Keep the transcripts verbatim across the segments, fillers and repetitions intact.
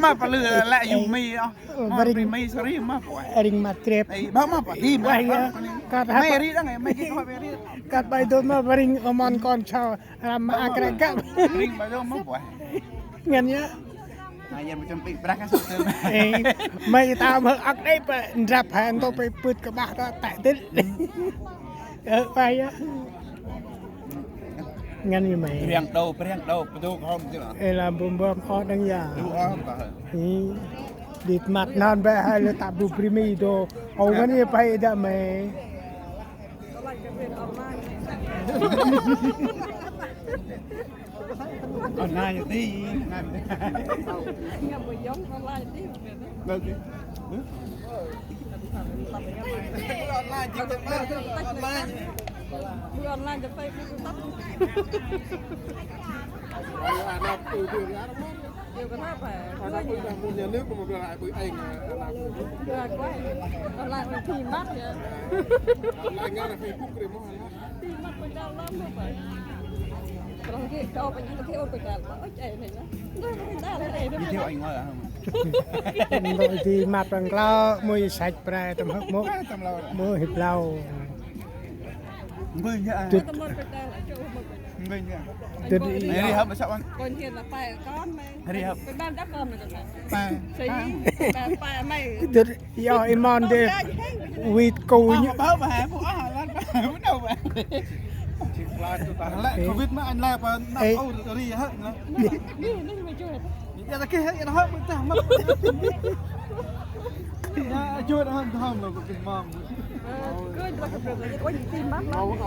Ma pa lư lĕ yu mi ôh. Ma ri mi sari ma pa. Ring mat krêp. Ê, ba ma pa di ma. Wah, ya. Kat hap. Mai ri dang, mai ki hap ri. Kat bai dô ma ring amon kon chau. Ram ma ak rek kap. Ring ba dô ma pa. Ngăn ya. Ai, yan ma chăm pi brak ha suk tơ. Ê, mai ta ma ak đê pa ndrăp ha ntô pe pưt kơ bah ta tê tê. Ơ, wah ya. Ngăn ya mai. Priang đô, priang đô, pa dô khom chứ. Ê, la bum bum o đăng ya. Đu o ta. Ê, dit mat non ba hai lơ ta bu primi đô. Ô, ngăn ya pai đa mai. Online ti, online. Ngam bơh yong online ti. Đâu ti. Online chứ, online. Bơh online trên Facebook, YouTube. Ôi, à, nó từ từ ra nó. Điều cái đó phải. Nó bây giờ một nhà nước mà lại bơh anh, à, online. Online online thì mắc vậy. Online ngay là Facebook rồi mà. Ti măt ƀă đăo lăm hŏ ƀă. Trong khi đo ƀă những cái ôn ƀă đăo ƀă, ôi, chạy này nó. Nó ƀă đăo này này. Video anh ngồi hả? Ndô ti măt ƀă klô, mui săch pre tâm hŏ mô. Tâm lô. Mui hip lô. Mui nhá. Tut. Tâm ôn ƀă đăo, chỗ ôn ƀă đăo. Mui nhá. Tut. Này đi hả, mà sao anh? Con hiền là phải con mày. Hari hăp. Pe. Tut, yo, i mon de. Wit ko ñu. Bơh bơh, bơh lan bơh, bơh đâu bơh. Lĕ Covid ma anh lĕ pa năm âu ri hă. Ya ta kê hă, ya hă, bơh ta măt. Ya, joi hă, hă, bơh kê mong.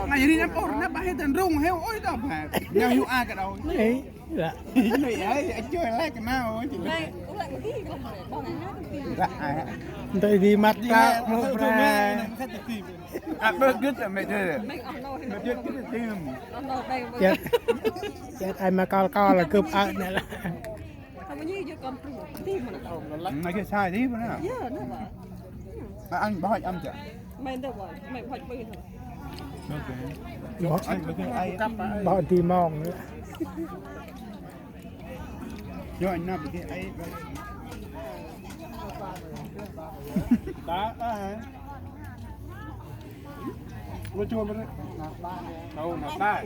Ngai ri năm âu, năm bơh hê ta rung hê, ôi ta bơh. Nhau hiu a ka đâu. Ê. Dạ. Ê, ê, ê, chưa lấy cái nào chứ. Đây, cũng lại một tí, không phải, bọn này hát một tí. Dạ, ai hả? Đây đi mặt đi, ta, hai, một hai, bra. Hai, hai, hai, hai, hai. À, bớt gứt là mẹ chơi. Mẹ gứt cái tim. Chết. Chết, ai mà co co là cướp ớt này là. Không có gì, chứ con tim mà nó. Này cái sai tí mà nè. Dạ, nó bảo. À, anh bảo anh ăn chưa? Mày đâu rồi? Mày hỏi mày thôi. Anh bảo cái ai. Bảo đi mong. Cho anh nạp cái ai. Đã, à, hả? Nó chua mà đấy. Đâu, nạp ba.